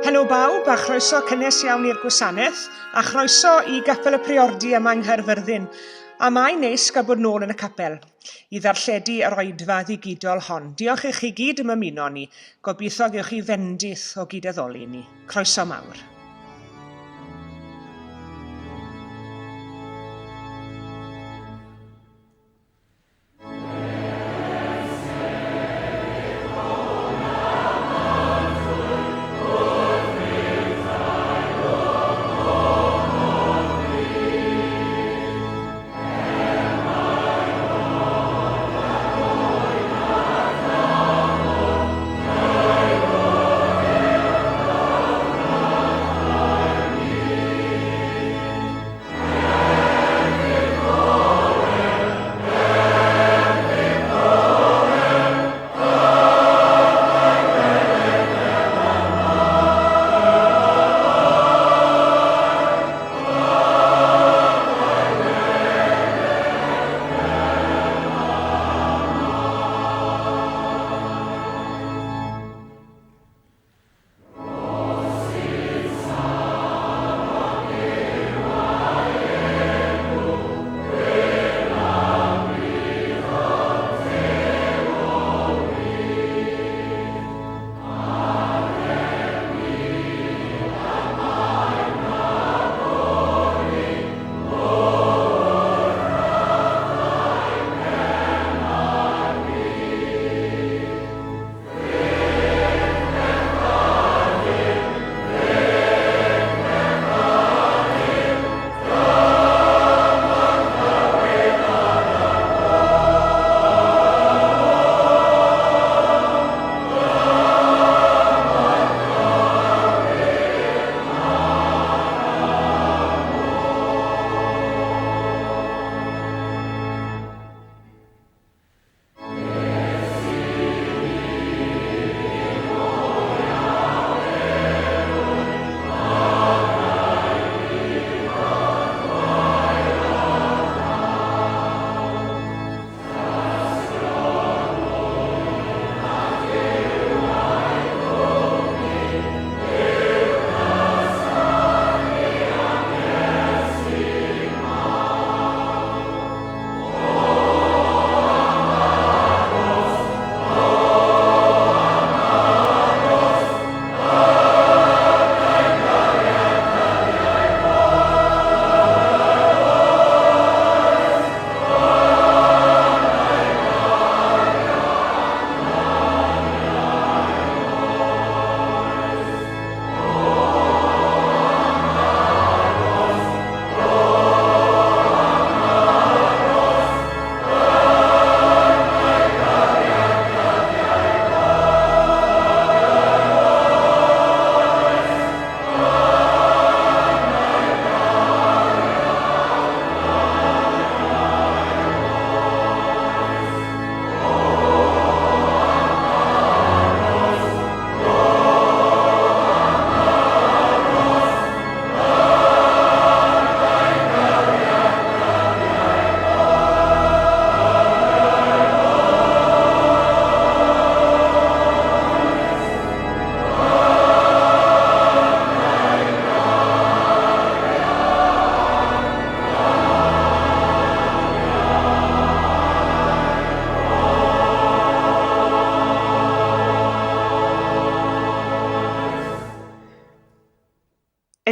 Helo bawb a chroeso cynnes iawn i'r gwasanaeth a chroeso i Gapel y Priordy yma yng Nghaerfyrddin. A mae'n neis gael bod nôl yn y capel i ddarlledu yr oedfa ddigidol hon. Diolch i chi gyd am ymuno ni. Gobeithio gewch chi fendith o gyd-addoli ni. Croeso mawr.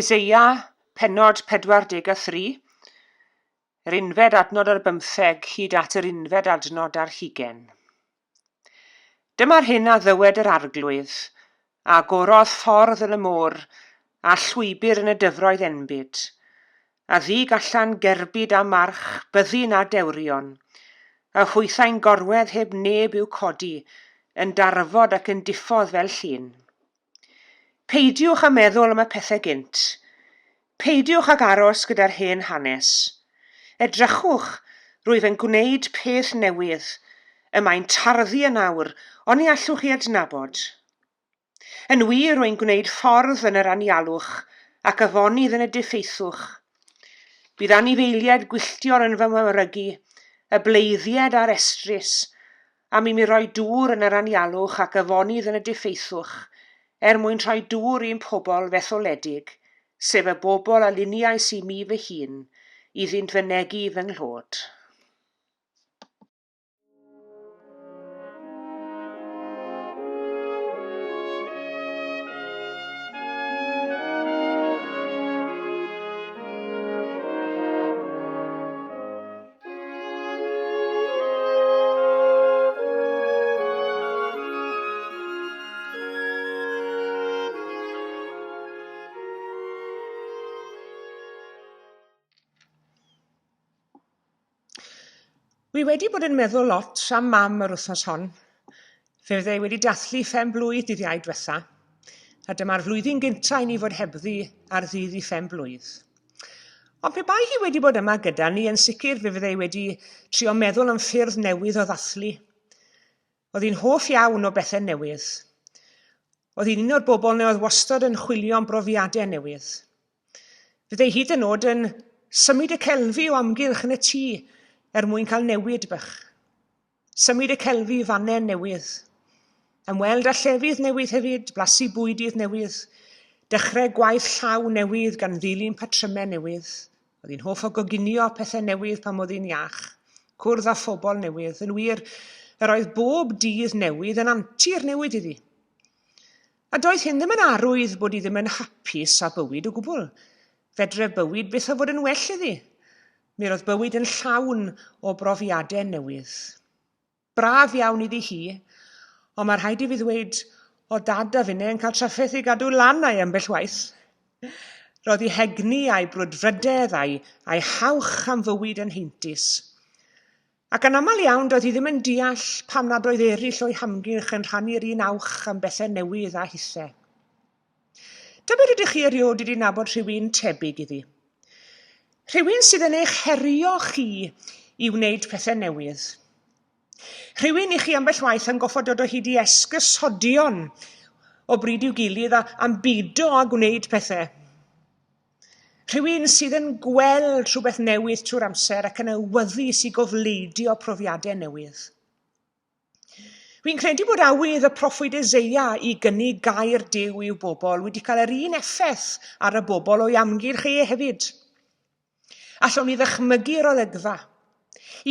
Eseia, pennod 43, yr unfed adnod ar bymtheg hyd at yr unfed adnod ar hugen. Dyma'r hyn a ddywed yr Arglwydd, a agorodd ffordd yn y môr, a llwybr yn y dyfroedd enbyd, a ddug allan gerbyd a march, byddin a dewrion, a hwythau'n gorwedd heb neb i'w codi, yn darfod ac yn diffodd fel llun. Peidiwch â meddwl am y pethau gynt. Peidiwch ag aros gyda'r hen hanes. Edrychwch, rwyf yn gwneud peth newydd. Y mae'n tarddu yn awr, oni allwch chi adnabod? Yn wir, rwy'n gwneud ffordd yn yr anialwch ac afonydd yn y diffeithwch. Bydd anifeiliaid gwylltion yn fy mawrygu, y bleiddiaid a'r estrys, am i mi roi dŵr yn yr anialwch ac afonydd yn y diffeithwch, er mwyn rhoi dŵr i'm pobl fetholedig, sef y bobl a luniais i mi fy hun, iddynt fynegi fy nghlod. Wi wedi bod yn meddwl lot am mam yr wythnos hon. Fe fydde i wedi dathlu phen blwydd dydd Iau dwetha, a dyma'r flwyddyn gynta i ni fod hebddi ar ddydd i phen blwydd. Ond pe bai hi wedi bod yma gyda ni, yn sicr fe fyddai wedi trio meddwl am ffyrdd newydd o ddathlu. Oedd hi'n hoff iawn o bethau newydd. Oedd hi'n un o'r bobl na oedd wastad yn chwilio am brofiadau newydd. Fyddai hyd yn oed yn symud y celfi o amgylch yn y tŷ er mwyn cael newid bych. Symud y celfi i fannau newydd. Ymweld â llefydd newydd hefyd, blasu bwydydd newydd, dechrau gwaith llaw newydd gan ddilyn patrymau newydd. Oedd hi'n hoff o goginio pethau newydd pan oedd hi'n iach, cwrdd â phobl newydd. Yn wir, yr oedd bob dydd newydd yn antur newydd iddi. A doedd hyn ddim yn arwydd bod hi ddim yn hapus â bywyd o gwbl. Fedre bywyd byth o fod yn well iddi. Mi roedd bywyd yn llawn o brofiadau newydd. Braf iawn iddi hi, ond mae rhaid i fi ddweud, o dad a finne yn cael trafferth i gadw lan a'i ambell waith. Roedd ei hegni a'i brwdfrydedd a'i, a'i hawch am fywyd yn heintus. Ac yn aml iawn doedd hi ddim yn deall pam nad oedd eraill o'i hamgylch yn rhannu'r un awch am bethau newydd a hithe. Tybed ydych chi erioed wedi nabod rhywun tebyg iddi? Rhywun sydd yn eich herio chi i wneud pethau newydd. Rhywun i chi ambell waith yn goffod dod o hyd i esgusodion o bryd i'w gilydd a, am bido a gwneud pethau. Rhywun sydd yn gweld rhywbeth newydd trwy'r amser ac yn awyddus i gofleidio profiadau newydd. Fi'n credu bod awydd y proffwyd Eseia i gynnig gair Duw i'w bobl wedi cael yr un effaith ar y bobl o'i amgylch e hefyd. Allwn ni ddychmygu'r olygfa.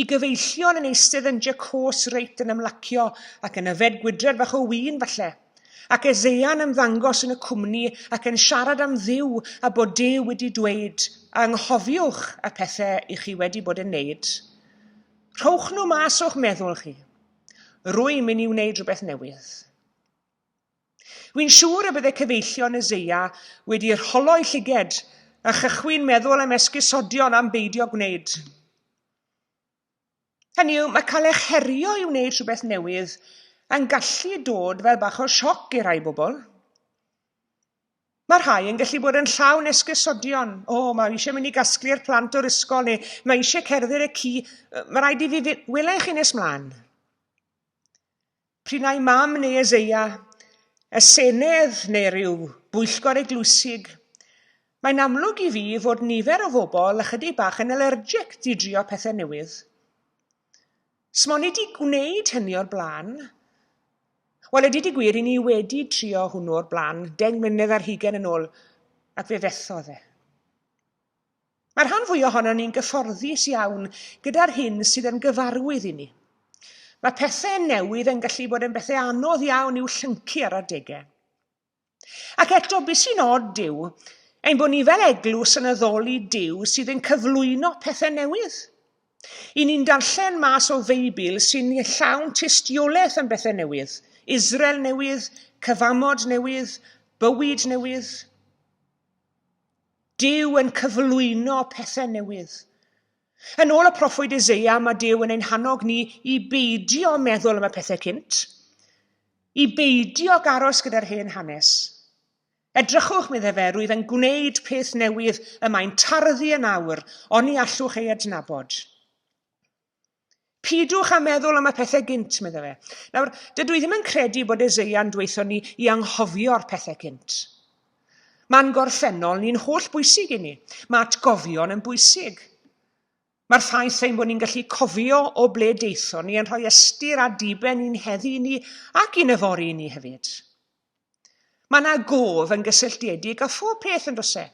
I gyfeillion yn eistedd yn jacôs reit yn ymlacio ac yn yfed gwydred bach o win falle, ac Eseia'n ymddangos yn y cwmni ac yn siarad am Dduw a bod Duw wedi dweud, anghofiwch y pethau i chi wedi bod yn neud. Rhowch nhw mas o'ch meddwl chi. Rwy'n mynd i wneud rhywbeth newydd. Wy'n siŵr y bydde cyfeillion Eseia wedi rholo'i llyged a chychwyn meddwl am esgusodion am beidio gwneud. Hynny yw, mae cael eich herio i wneud rhywbeth newydd yn gallu dod fel bach o sioc i rai bobl. Mae rhai yn gallu bod yn llawn esgusodion. O, mae eisiau mynd i gasglu'r plant o'r ysgol neu mae eisiau cerdded y ci. Mae rhaid i fi fynd. Welai chi nes mlaen. Pryn ai mam neu Eseia, y Senedd neu ryw bwyllgor eglwysig. Mae'n amlwg i fi fod nifer o fobl ychydig bach yn allergic i drio pethau newydd. Smo ni di gwneud hynny o'r blaen. Wel, a deud y gwir, i ni wedi trio hwnnw o'r blaen, 10 mlynedd ar hugain yn ôl, ac fe fethodd e. Mae'r rhan fwyaf ohonon ni'n gyfforddus iawn gyda'r hyn sydd yn gyfarwydd i ni. Mae pethau newydd yn gallu bod yn bethau anodd iawn i'w llyncu ar adegau. Ac eto, beth sy'n od yw ein bod ni fel eglwys yn addoli Duw sydd yn cyflwyno pethau newydd. I ni'n darllen mas o Feibl sy'n llawn tystiolaeth am bethau newydd. Israel newydd, cyfamod newydd, bywyd newydd. Duw yn cyflwyno pethau newydd. Yn ôl y proffwyd Eseia, mae Duw yn ein hannog ni i beidio meddwl am y pethau cynt. I beidio ag aros gyda'r hen hanes. Edrychwch, meddai fe, rwyf yn gwneud peth newydd y mae'n tarddu yn awr, oni allwch ei adnabod. Pidwch â meddwl am y pethau gynt, meddai fe. Nawr, dydw i ddim yn credu bod Eseia'n dweutho ni i anghofio'r pethau cynt. Mae'n gorffennol ni'n holl bwysig i ni. Mae atgofion yn bwysig. Mae'r ffaith ein bod ni'n gallu cofio o ble daethon ni yn rhoi ystyr a diben i'n heddi ni ac i'n yfory ni hefyd. Mae yna gof yn gysylltiedig â phob peth yn does e?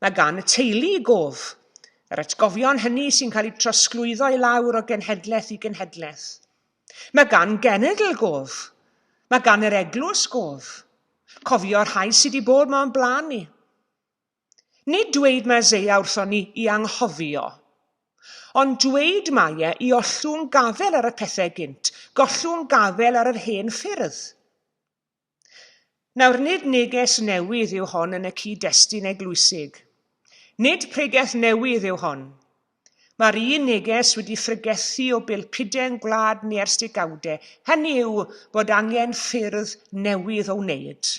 Mae gan y teulu gof, yr atgofion hynny sy'n cael eu trosglwyddo i lawr o genhedlaeth i genhedlaeth. Mae gan genedl gof. Mae gan yr eglwys gof. Cofio'r rhai sydd wedi bod 'ma o'n blaen ni. Nid dweud mae Eseia wrthon ni i anghofio, ond dweud mae e i ollwng gafel ar y pethau gynt, gollwng gafel ar yr hen ffyrdd. Nawr, nid neges newydd yw hon yn y cyd-destun eglwysig. Nid pregeth newydd yw hon. Mae'r un neges wedi phregethu o bulpudau'n gwlad ni ers degawdau, hynny yw bod angen ffyrdd newydd o wneud.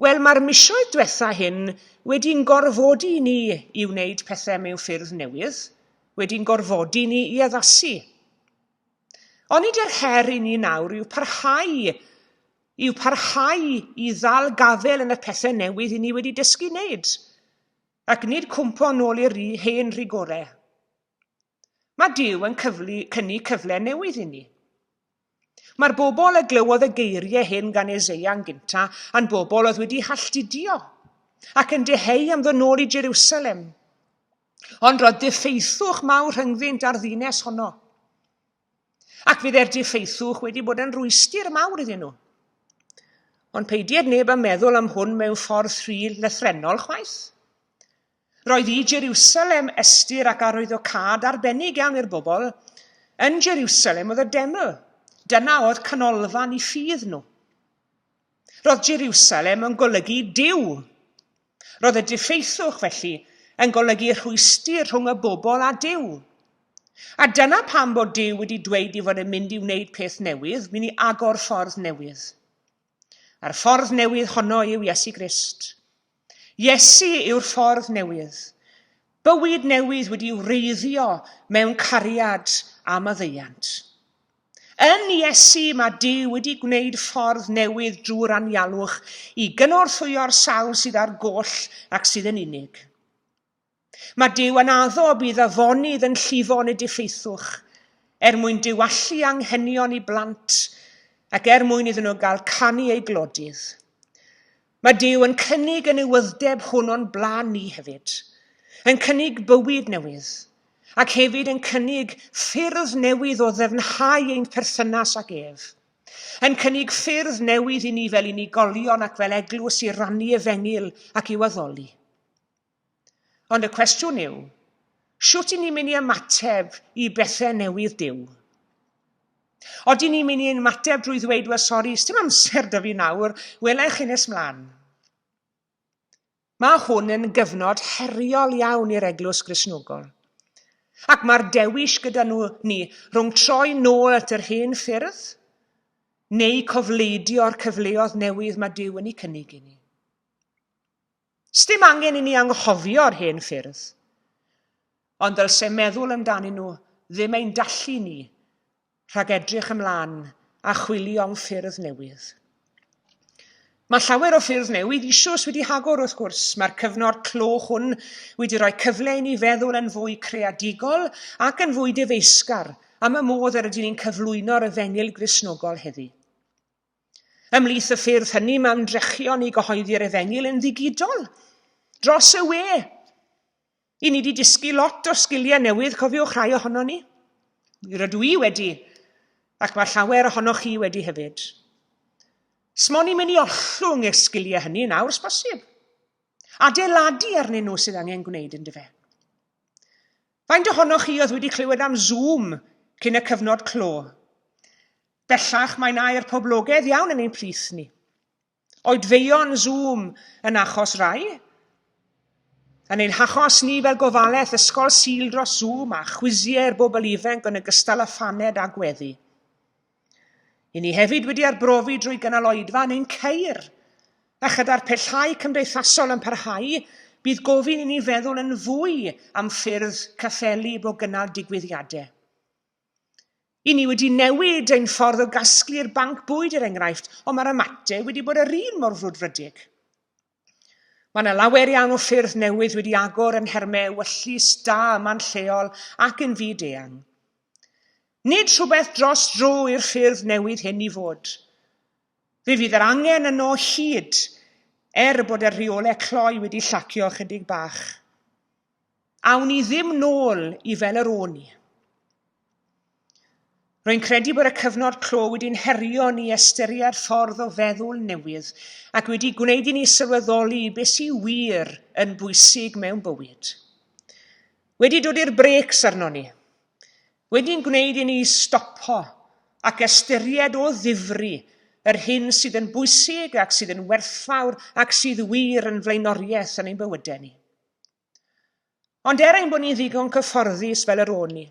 Wel, mae'r misoedd diwetha hyn wedi'n gorfodi ni i wneud pethau mewn ffyrdd newydd, wedi'n gorfodi ni i addasu. Onid yr her i ni nawr yw parhau, yw parhau i ddal gafael yn y pethau newydd i ni wedi dysgu wneud, ac nid cwmpo nôl i'r hen rigorau. Mae Duw yn cyflu, cynnig cyfle newydd i ni. Mae'r bobl a glywodd y geiriau hyn gan Eseia yn gynta yn bobl oedd wedi halltudio ac yn deheu am ddod nôl i Jerusalem. Ond roedd diffeithwch mawr rhyngddynt a'r ddinas honno. Ac fydde'r diffeithwch wedi bod yn rwystr mawr iddyn nhw. Ond peidied neb â meddwl am hwn mewn ffordd rhy lythrennol chwaith. Roedd i Jeriwsalem ystyr ac arwyddocâd arbennig iawn i'r bobl. Yn Jeriwsalem oedd y deml. Dyna oedd canolfan i ffydd nhw. Roedd Jeriwsalem yn golygu Duw. Roedd y diffeithwch, felly, yn golygu rhwystr rhwng y bobl a Duw. A dyna pam bod Duw wedi dweud ei fod yn mynd i wneud peth newydd, mynd i agor ffordd newydd. A'r ffordd newydd honno yw Iesu Grist. Iesu yw'r ffordd newydd. Bywyd newydd wedi wreiddio mewn cariad a maddeuant. Yn Iesu mae Duw wedi gwneud ffordd newydd drwy'r anialwch i gynorthwyo'r sawl sydd ar goll ac sydd yn unig. Mae Duw yn addo bydd afonydd yn llifo yn y diffeithwch, er mwyn diwallu anghenion i blant ac er mwyn iddyn nhw gael canu eu glodydd. Mae Duw yn cynnig y newyddeb hwn o'n blaen ni hefyd, yn cynnig bywyd newydd, ac hefyd yn cynnig ffyrdd newydd o ddyfnhau ein perthynas ag ef. Yn cynnig ffyrdd newydd i ni fel unigolion ac fel eglwys i rannu efengyl ac i'w addoli. Ond y cwestiwn yw, shwt i ni'n mynd i ymateb i bethau newydd Duw? Odyn ni'n mynd i ymateb drwy ddweud, wel sori, sdim amser da fi nawr, wela i chi nes mlaen. Mae hwn yn gyfnod heriol iawn i'r Eglwys Gristnogol. Ac mae'r dewis gyda nhw ni rhwng troi nôl at yr hen ffyrdd neu cofleidio'r cyfleoedd newydd mae Duw yn eu cynnig i ni. Sdim angen i ni anghofio'r hen ffyrdd, ond ddylse meddwl amdanyn nhw ddim ein dallu ni rhag edrych ymlaen a chwilio am ffyrdd newydd. Mae llawer o ffyrdd newydd eisoes wedi hagor wrth gwrs. Mae'r cyfnod clo hwn wedi rhoi cyfle i ni feddwl yn fwy creadigol ac yn fwy dyfeisgar am y modd yr ydyn ni'n cyflwyno'r efengyl Gristnogol heddi. Ymhlith y ffyrdd hynny mae ymdrechion i gyhoeddi'r efengyl yn ddigidol, dros y we. I ni wedi dysgu lot o sgiliau newydd, cofiwch rhai ohono ni. Rydw i wedi, ac mae llawer ohonoch chi wedi hefyd. Smo ni'n mynd i ollwng y sgiliau hynny nawr, sbosib. Adeiladu arnyn nhw sydd angen gwneud yn dyfe. Faint ohonoch chi oedd wedi clywed am Zoom cyn y cyfnod clo? Bellach mae'n air poblogaidd iawn yn ein plith ni. Oedfeuon Zoom yn achos rai. Yn ein hachos ni fel gofalaeth ysgol Sul dros Zoom a chwisiau'r bobl ifanc yn ogystal â phaned a gweddi. I ni hefyd wedi arbrofi drwy gynnal oedfa yn ein ceir, a chyda'r pellhau cymdeithasol yn parhau, bydd gofyn i ni feddwl yn fwy am ffyrdd cyffelyb o gynnal digwyddiadau. I ni wedi newid ein ffordd o gasglu'r banc bwyd er enghraifft, ond mae'r ymateb wedi bod yr un mor frwdfrydig. Mae yna lawer iawn o ffyrdd newydd wedi agor yn nhermau ewyllys da yma'n lleol ac yn fyd-eang. Nid rhywbeth dros dro i'r ffyrdd newydd hyn i fod. Fe fydd yr angen yno hyd, er bod y rheolau cloi wedi llacio ychydig bach. Awn ni ddim nôl i fel yr o'n i. Rwy'n credu bod y cyfnod clo wedi'n herio ni ystyried ffordd o feddwl newydd ac wedi gwneud i ni sylweddoli beth sy'n wir yn bwysig mewn bywyd. Wedi dod i'r brêcs arno ni. Wedi'n gwneud i ni stopo ac ystyried o ddifri yr hyn sydd yn bwysig ac sydd yn werthfawr ac sydd wir yn flaenoriaeth yn ein bywydau ni. Ond er ein bod ni'n ddigon cyfforddus fel yr o'n ni,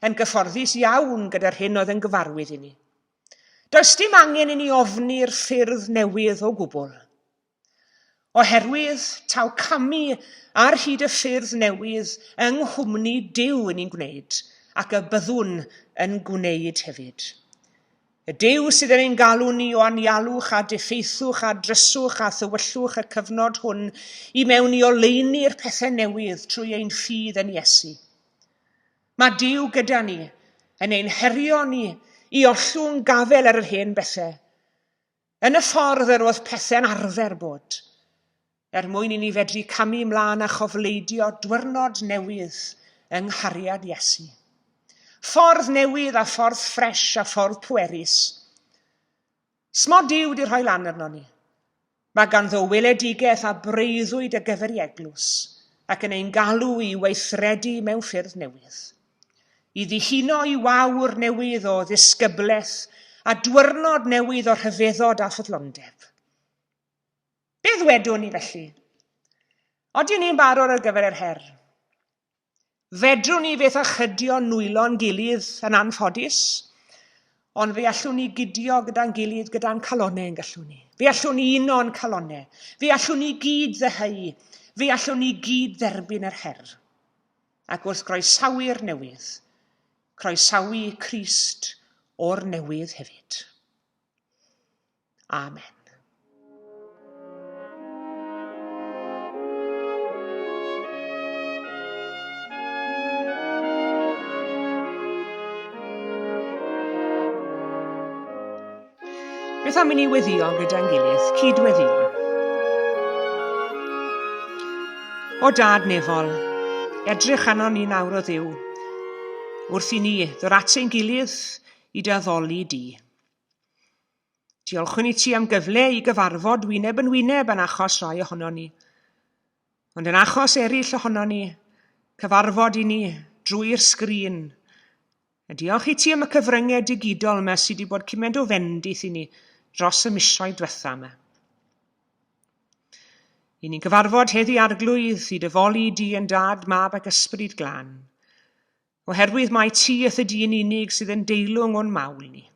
yn gyfforddus iawn gyda'r hyn oedd yn gyfarwydd i ni, does dim angen i ni ofni'r ffyrdd newydd o gwbl. Oherwydd taw camu ar hyd y ffyrdd newydd yng nghwmni Duw yn ni'n gwneud, ac y byddwn yn gwneud hefyd. Y Duw sydd yn ein galw ni o anialwch a diffeithwch a dryswch a thywyllwch y cyfnod hwn i mewn i oleuni'r pethau newydd trwy ein ffydd yn Iesu. Mae Duw gyda ni, yn ein herio ni i ollwng gafel ar yr hen bethau, yn y ffordd yr oedd pethau'n arfer bod, er mwyn i ni fedru camu mlaen a chofleidio dwyrnod newydd yng nghariad Iesu. Ffordd newydd a ffordd ffresh a ffordd pwerus. Smo Duw di rhoi lan arno ni. Mae ganddo weledigaeth a breuddwyd y gyfer i eglwys ac yn ein galw i weithredu mewn ffyrdd newydd. I ddihuno i wawr newydd o ddisgyblaeth a dwyrnod newydd o rhyfeddod a ffyddlondeb. Be ddwedwn ni felly? Odyn ni'n barod ar gyfer yr her? Fedrwn ni fyth a chydio nwylo'n gilydd yn anffodus, ond fe allwn ni gydio gyda'n gilydd gyda'n calonnau yn gallwn ni. Fe allwn ni uno'n calonnau. Fe allwn ni gyd ddeheu. Fe allwn ni gyd dderbyn yr her. Ac wrth groesawu'r newydd, croesawu Crist o'r newydd hefyd. Amen. Beth am i ni weddio gyda'n gilydd, cyd-weddio? O Dad nefol, edrych arnon ni nawr o Dduw, wrth i ni ddod at ein gilydd i dy addoli di. Diolchwn i ti am gyfle i gyfarfod wyneb yn wyneb yn achos rhai ohonon ni. Ond yn achos eraill ohonon ni, cyfarfod i ni drwy'r sgrin. A diolch i ti am y cyfryngau digidol yma sydd wedi bod cymaint o fendith i ni dros y misoedd diwetha yma. I ni'n cyfarfod heddi arglwydd i dyfoli di yn dad, mab ac ysbryd glân. Oherwydd mai ti yth y dyn unig sydd yn deilwng o'n mawl ni.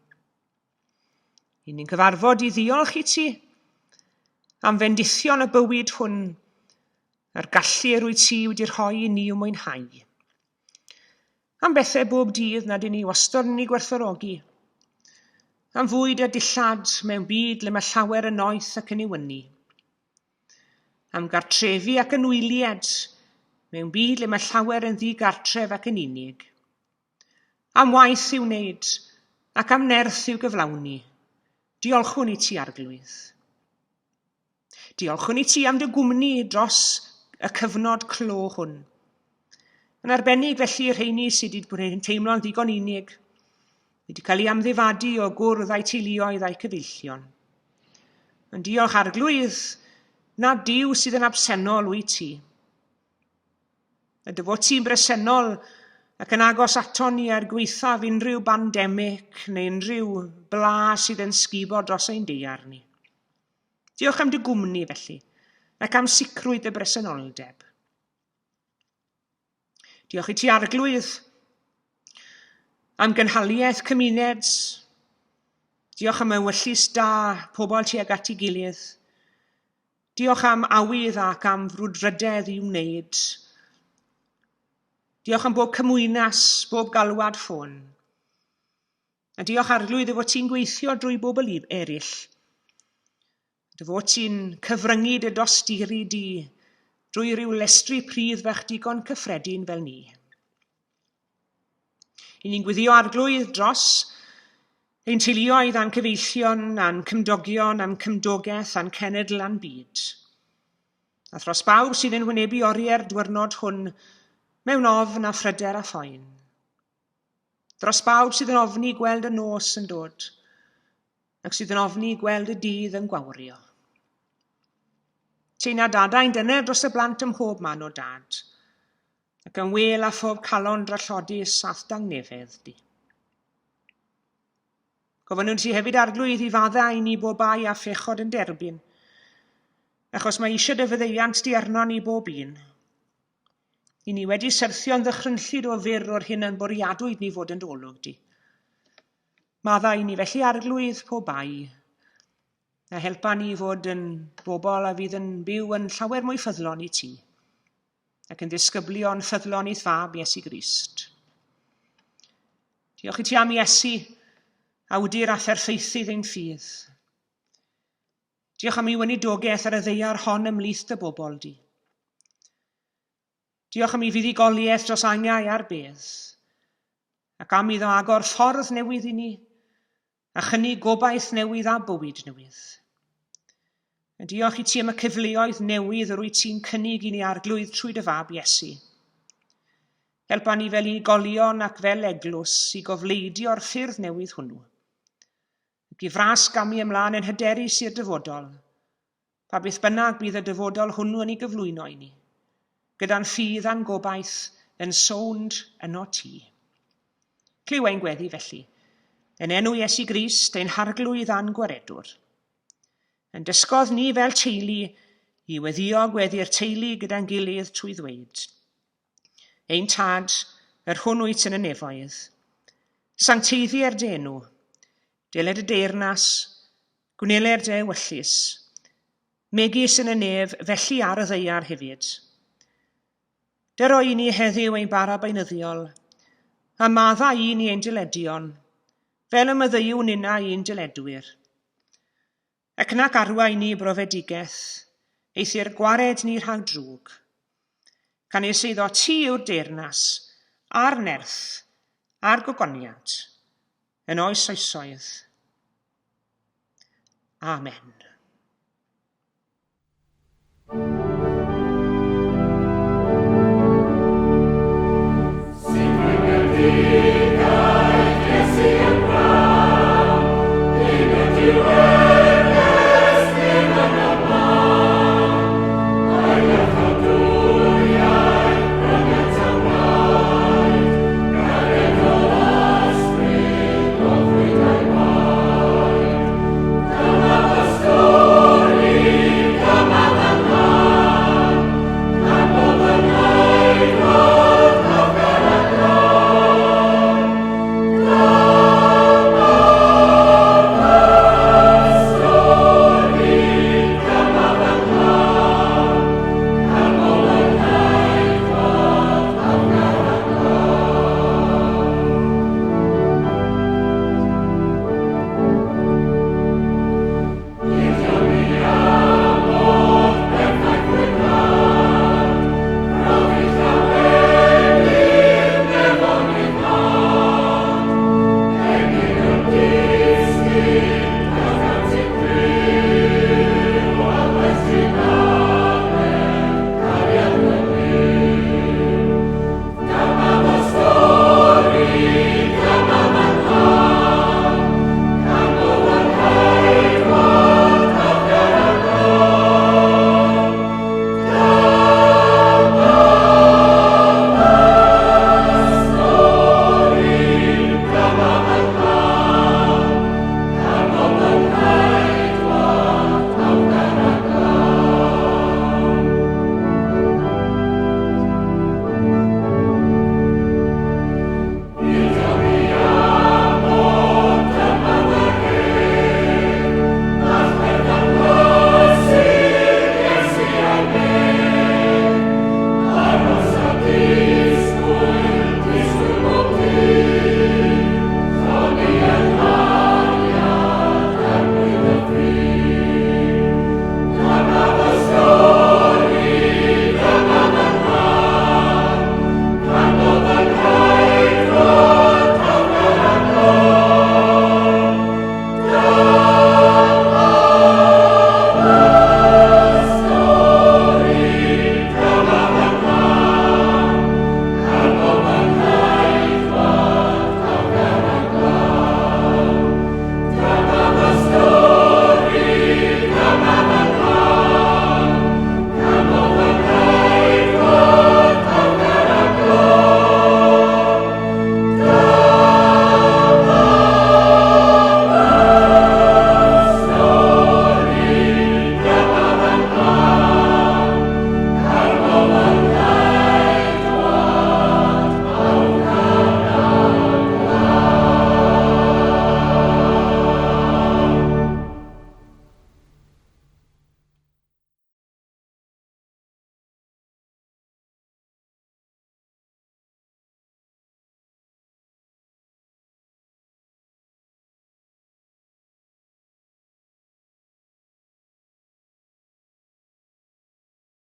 I ni'n cyfarfod i ddiolch i ti am fendithion y bywyd hwn a'r gallu yr wyt ti wedi rhoi i ni i'w mwynhau. Am bethau bob dydd nad y'n ni wastad yn ei gwerthfawrogi. Am fwyd a dillad mewn byd le mae llawer yn noeth ac yn ei wynu. Am gartrefi ac anwyliaid mewn byd le mae llawer yn ddi-gartref ac yn unig. Am waith i'w wneud ac am nerth i'w gyflawni. Diolchwn i ti, Arglwydd. Diolchwn i ti am dy gwmni dros y cyfnod clo hwn. Yn arbennig felly i'r rheini sydd wedi bod yn teimlo'n ddigon unig, wedi cael ei amddifadu o gwrdd a'u teuluoedd a'u cyfeillion. Ond diolch Arglwydd na Duw sydd yn absennol wyt ti. Y dy fod ti'n bresennol ac yn agos ato ni er gwaethaf unrhyw bandemig neu unrhyw bla sydd yn sgubo dros ein daear ni. Diolch am dy gwmni felly, ac am sicrwydd dy bresenoldeb. Diolch i ti Arglwydd am gynhaliaeth cymuned. Diolch am ewyllys da pobl tuag at ei gilydd. Diolch am awydd ac am frwdfrydedd i wneud. Diolch am bob cymwynas, bob galwad ffôn. A diolch Arglwydd dy fod ti'n gweithio drwy bobl eraill. Dy fod ti'n cyfryngu dy dosturi di drwy ryw lestri pridd fach digon cyffredin fel ni. I ni'n gwyddio Arglwydd dros Ein teuluoedd a'n cyfeillion, a'n cymdogion, a'n cymdogaeth, a'n cenedl a'n byd. A thros bawb sydd yn wynebu oriau'r dwyrnod hwn mewn ofn a phryder a phoen. Dros bawb sydd yn ofni gweld y nos yn dod, ac sydd yn ofni gweld y dydd yn gwawrio. Teina dadau'n dyner dros y blant ym mhob man o dad, ac yn wel â phob calon drallodus a'th dangnefedd di. Gofynnwn ti hefyd, Arglwydd, i faddau i ni bob bai a phechod yn derbyn, achos mae eisiau dy fyddeiant di arno ni bob un. I ni wedi syrthio'n ddychrynllyd o fyr o'r hyn yn bwriadwyd ni fod yn dolwg di. Maddau i ni felly, Arglwydd, pob bai, a helpa ni fod yn bobl a fydd yn byw yn llawer mwy ffyddlon i ti ac yn ddisgyblion ffyddlon i'th fab Iesu Grist. Diolch i ti am Iesu, awdur a pherffeithydd ein ffydd. Diolch am ei weinidogaeth ar y ddeiar hon ymhlith dy bobl di. Diolch am ei fuddugoliaeth dros angau a'r bedd, ac am iddo agor ffordd newydd i ni, a chynnig gobaith newydd a bywyd newydd. A diolch i ti am y cyfleoedd newydd yr wyt ti'n cynnig i ni arglwydd trwy dy fab Iesu. Helpa ni fel unigolion ac fel eglwys i gofleidio'r ffyrdd newydd hwnnw. Ac i fras gamu ymlaen yn hyderus i'r dyfodol, Pa beth bynnag bydd y dyfodol hwnnw yn ei gyflwyno i ni, gyda'n ffydd a'n gobaith yn sownd yno ti. Clyw ein gweddi felly, yn enw Iesu Grist, ein Harglwydd a'n Gwaredwr. Yn dysgodd ni fel teulu i weddio gweddi'r teulu gyda'n gilydd trwy ddweud, Ein Tad, yr hwn wyt yn y nefoedd, sancteiddier dy enw, deled y deyrnas, Gwneler dy ewyllys, megis yn y nef, felly ar y ddaear hefyd. Dyro i ni heddiw ein bara beunyddiol, a maddau i ni ein dyledion, fel y maddeuwn ninnau i'n dyledwyr. Ac nac arwain ni i brofedigaeth, eithr gwared ni rhag drwg. Canys eiddo ti yw'r deyrnas, a'r nerth, a'r gogoniant, yn oes oesoedd. Amen.